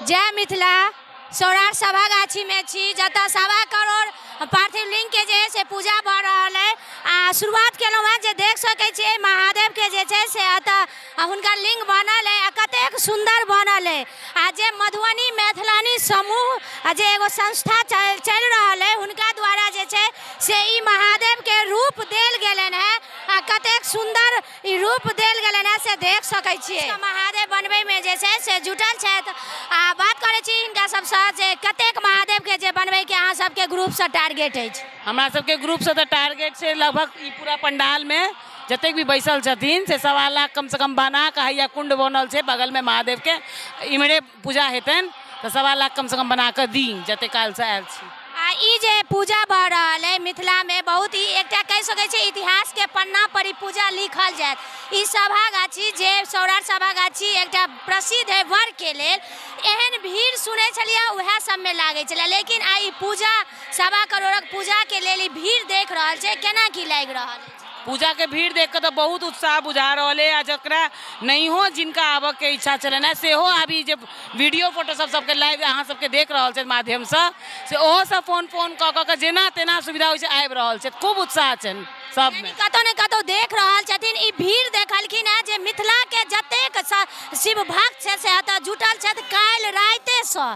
जय मिथिला। सौराठ सभागाछी में छी, जतऽ 1.25 करोड़ पार्थिव लिंग के जे से पूजा भऽ रहल है। आ शुरुआत केलहुँ हेँ जे देख सकै छियै महादेव के जे छै से एतऽ हुनकर लिंग बनल है आ कतेक सुन्दर बनल है। आ जे मधुबनी मैथिलानी समूह आ जे एगो संस्था चलि रहल है, हुनका द्वारा जे छै से ई महादेव के रूप देल गेलनि हेँ आ कतेक सुन्दर ई रूप देल गेलनि हेँ से देख सकै छियै। महादेव बनबैमे जे छै से जुटल छथि। आ बात करै छी हिनका सबसँ जे कतेक महादेव के जे बनबैके अहाँ सबके ग्रुपसँ टारगेट अछि? हमरा सबके ग्रुपसँ तऽ टारगेट छै लगभग ई पूरा पंडालमे जतेक भी बैसल छथिन से 1.25 लाख कमसँ कम बना कऽ, हैया कुंड बनल छै बगलमे महादेवके, इम्हरे पूजा हेतनि तऽ 1.25 लाख कमसँ कम बना कऽ दी जतेक कालसँ आयल छी। आ ई जे पूजा भऽ रहल है मिथिलामे, बहुत ही एकटा कहि सकै छी इतिहासके पन्ना पर ई पूजा लिखल जायत। ई सभागाछी जे सौराठ सभागाछी एकटा प्रसिद्ध है वर के लेल, एहन भीड़ सुनै छलियै उएह सबमे लागै छलै, लेकिन आइ ई पूजा 1.25 करोड़क पूजाके लेल ई भीड़ देख रहल छै, केना की लागि रहल अछि? पूजाके भीड़ देख कऽ तऽ बहुत उत्साह बुझा रहल है। आ जकरा नहियो जिनका आबऽके इच्छा छलनि हेँ सेहो आबि जे वीडियो फोटो सब सबके लाइव अहाँ सबके देख रहल छथि माध्यमसँ, से ओहो सब फोन फोन कऽ कऽ के जेना तेना सुविधा होइ छै आबि रहल छथि, खूब उत्साह छनि सबमे। कतौ ने कतौ देख रहल छथिन ई भीड़ देखलखिन हेँ जे मिथिलाके जतेक शिव भक्त छै से एतऽ जुटल छथि काल्हि रातिसँ,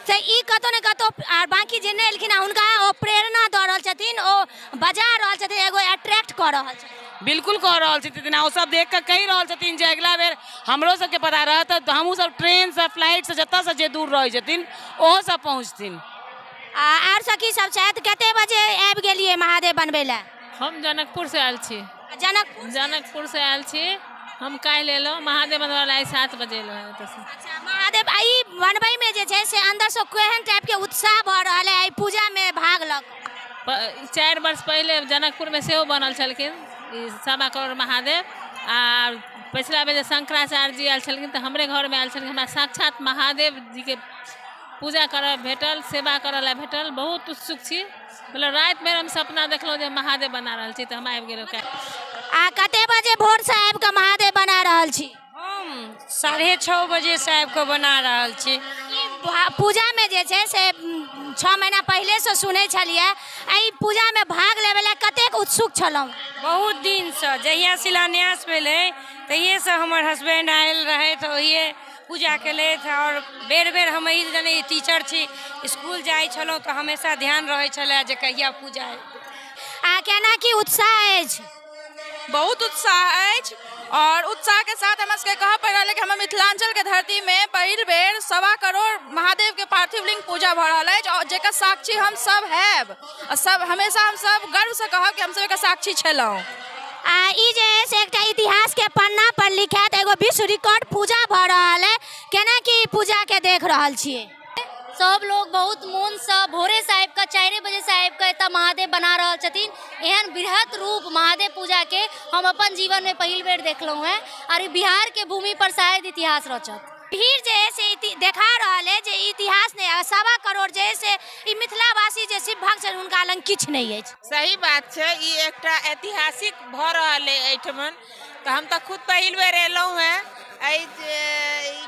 तऽ ई कतौ ने कतौ। आर बाँकी जे नहि एलखिन हेँ हुनका ओ प्रेरणा दऽ रहल छथिन, ओ बजा रहल छथिन, एगो अट्रैक्ट कऽ रहल छथिन। बिल्कुल कऽ रहल छथिन। ओ सब देख कऽ कहि रहल छथिन जे अगिला बेर हमरो सबके पता रहत तऽ हमहूँ सब ट्रेनसँ फ्लाइटसँ जतऽसँ जे दूर रहै छथिन ओहो सब पहुँचथिन। आ आर सखी सब छथि, कते बजे आबि गेलियै महादेव बनबै लए? हम जनकपुरसँ आयल छी। जनकपुर? जनकपुरसँ आयल छी हम, काल्हि एलहुँ महादेव बनबै लए, आइ 7 बजे एलहुँ एतऽसँ। अच्छा, महादेव ई बनबैमे जे छै से अन्दरसँ केहन टाइपके उत्साह भऽ रहल है एहि पूजामे भाग लऽ कऽ? 4 वर्ष पहिले जनकपुरमे सेहो बनल छलखिन ई 1.25 करोड़ महादेव। आ पछिला बेर जे शंकराचार्य जी आयल छलखिन तऽ हमरे घरमे आयल छलखिन, हमरा साक्षात महादेव जीके पूजा करऽ भेटल, सेवा करऽ लए भेटल, बहुत उत्सुक छी। मतलब राति भरि हम सपना देखलहुँ जे महादेव बना रहल छी तऽ हम आबि गेलहुँ। आ कते बजे भोरसँ आबि कऽ महादेव बना रहल छी? हम 6:30 बजेसँ आबि कऽ बना रहल छी। पूजामे जे छै से 6 महीना पहिलेसँ सुनै छलियै, एहि पूजामे भाग लेबै लए कतेक उत्सुक छलहुँ? बहुत दिनसँ, जहिया शिलान्यास भेलै तहिएसँ हमर हस्बैंड आयल रहथि, ओहिए पूजा केलथि। और बेर बेर हम ई जाने टीचर छी, स्कूल जाइ छलहुँ तऽ हमेशा ध्यान रहै छलै जे कहिया पूजा हेतै। आ केना की उत्साह अछि? बहुत उत्साह अछि और उत्साह के साथ हमरा सबके कहऽ पड़ि रहल है कि हमर मिथिलांचल के धरती में पहिल बेर 1.25 करोड़ महादेव के पार्थिव लिंग पूजा भऽ रहल अछि और जेकर साक्षी हम सब हैब आ सब हमेशा हम सब गर्व से कहब कि हम सब एकर साक्षी छलहुँ। आ ई जे है से एकटा इतिहास के पन्ना पर लिखायत एगो विश्व रिकॉर्ड पूजा भऽ रहल है, केना की ई पूजा के देख रहल छियै? सब लोग बहुत मोनसँ भोरेसँ आबि कऽ 4 बजेसँ आबि कऽ एतऽ महादेव बना रहल छथिन। एहन बृहत रूप महादेव पूजाके हम अपन जीवनमे पहिल बेर देखलहुँ हेँ और ई बिहारके भूमि पर शायद इतिहास रचत। भीड़ जे है से देखा रहल है जे इतिहास नहि, 1.25 करोड़ जे है से ई मिथिलावासी जे शिव भक्त छनि हुनका लग किछु नहि अछि। सही बात छै, ई एकटा ऐतिहासिक भऽ रहल है एहिठमन, तऽ हम तऽ खुद पहिल बेर एलहुँ हेँ एहि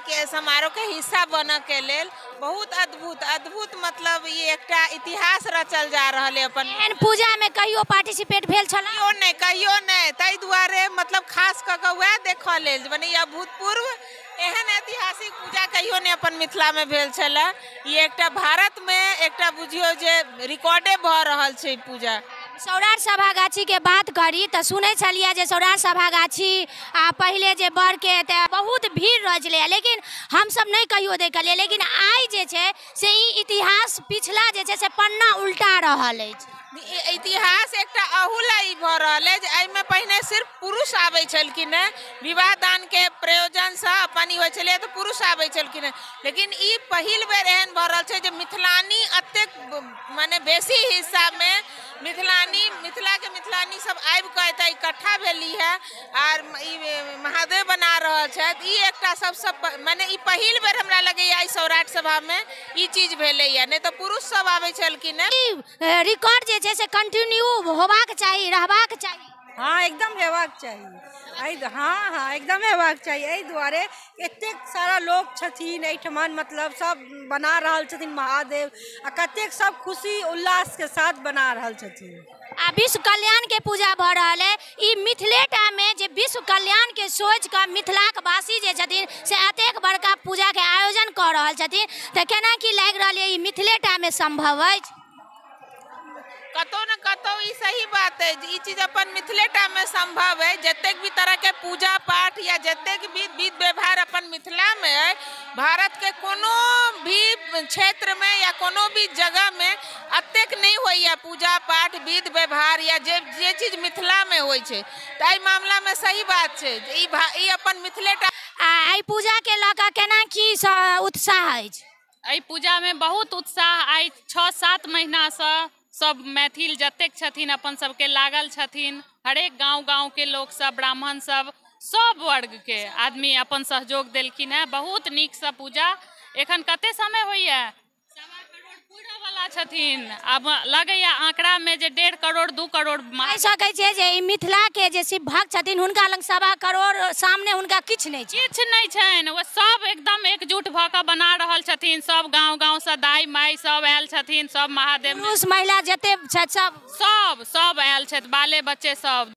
के समारोहके हिस्सा बनऽके लेल। बहुत अद्भुत अद्भुत, मतलब ई एकटा इतिहास रचल जा रहल है अपन। एहन पूजामे कहियो पार्टिसिपेट भेल छल? कहियो नहि, कहियो नहि, ताहि दुआरे मतलब खास कऽ कऽ वएह देखऽ लेल, मने ई अभूतपूर्व एहन ऐतिहासिक पूजा कहियो नहि अपन मिथिलामे भेल छलै। ई एकटा भारतमे एकटा बुझियौ जे रिकॉर्डे भऽ रहल छै ई पूजा। सौराठ सभागाछी के बात करी तऽ सुनै छलियै जे सौराठ सभागाछी आ पहिले जे बरके तऽ बहुत भीड़ रहै छलैए, लेकिन हमसब नहि कहियो देखलियै, लेकिन आइ जे छै से ई इतिहास पिछला जे छै से पन्ना उल्टा रहल अछि। इतिहास एकटा अहू लए ई भऽ रहल अछि जे एहिमे पहिने सिर्फ पुरुष आबै छलखिन हेँ, विवाह दानके प्रयोजनसँ अपन ई होइ छलै तऽ पुरुष आबै छलखिन हेँ, लेकिन ई पहिल बेर एहन भऽ रहल छै जे मिथिलानी एतेक मने बेसी हिस्सामे मिथिलानी, मिथिलाके मिथिलानी सब आबि कऽ एतऽ इकट्ठा भेली है आर ई महादेव बना रहल छथि। ई एकटा सबसँ मने ई पहिल बेर हमरा लगैया ई सौराठ सभामे ई चीज भेलैया, नहि तऽ पुरुष सब आबै छलखिन हेँ। ई रिकॉर्ड जे छै से कंटिन्यू होबाक चाही, रहबाक चाही। हाँ, एकदम हेबाक चाही। हाँ हाँ, एकदम हेबाक चाही। एहि दुआरे एतेक सारा लोक छथिन एहिठमन, मतलब सब बना रहल छथिन महादेव, आ कतेक सब खुशी उल्लास के साथ बना रहल छथिन। आ विश्व कल्याण के पूजा भऽ रहल है। ई मिथिलेटा में जे विश्व कल्याण के सोच कऽ मिथिलाक वासी जे छथिन से एतेक बड़का पूजा के आयोजन कऽ रहल छथिन, तऽ केना की लागि रहल यऽ ई मिथिलेटा में संभव अछि? कतौ न कतौ ई सही बात है, ई चीज अपन मिथिलेटा में संभव है। जतेक भी तरह के पूजा पाठ या जतेक भी विध व्यवहार अपन मिथिला में है, भारत के कोनो भी क्षेत्र में या कोनो भी जगह में अतेक नहीं होइए पूजा पाठ विध व्यवहार या जे जे चीज मिथिला में होइ छै। तऽ एहि मामला में सही बात छै, ई अपन मिथिलेटा। आ एहि पूजा के लऽ कऽ केना की उत्साह अछि? एहि पूजा में बहुत उत्साह। आइ 6-7 महीनासँ सब मैथिल जतेक छथिन अपन सबके लागल छथिन। हरेक गाँव गाँव के लोक सब, ब्राह्मण सब, सब वर्ग के आदमी अपन सहयोग देलखिन हेँ। बहुत नीकसँ पूजा। एखन कते समय होइए? 1.25 करोड़ पूरा वाला छथिन। आब लगैया आंकड़ा में जे 1.5 करोड़ 2 करोड़। कहि सकै छियै जे ई मिथिला के जे शिव भक्त छथिन हुनका लग 1.25 करोड़ सामने हुनका किछु नहि छै? किछु नहि छनि। ओ सब एकदम एकजुट भऽ कऽ बना रहल छथिन। सब गाँव गाँवसँ दाइ माइ सब आयल छथिन, सब महादेव, पुरुष महिला जते छथि सब सब सब आयल छथि, बाले बच्चे सब।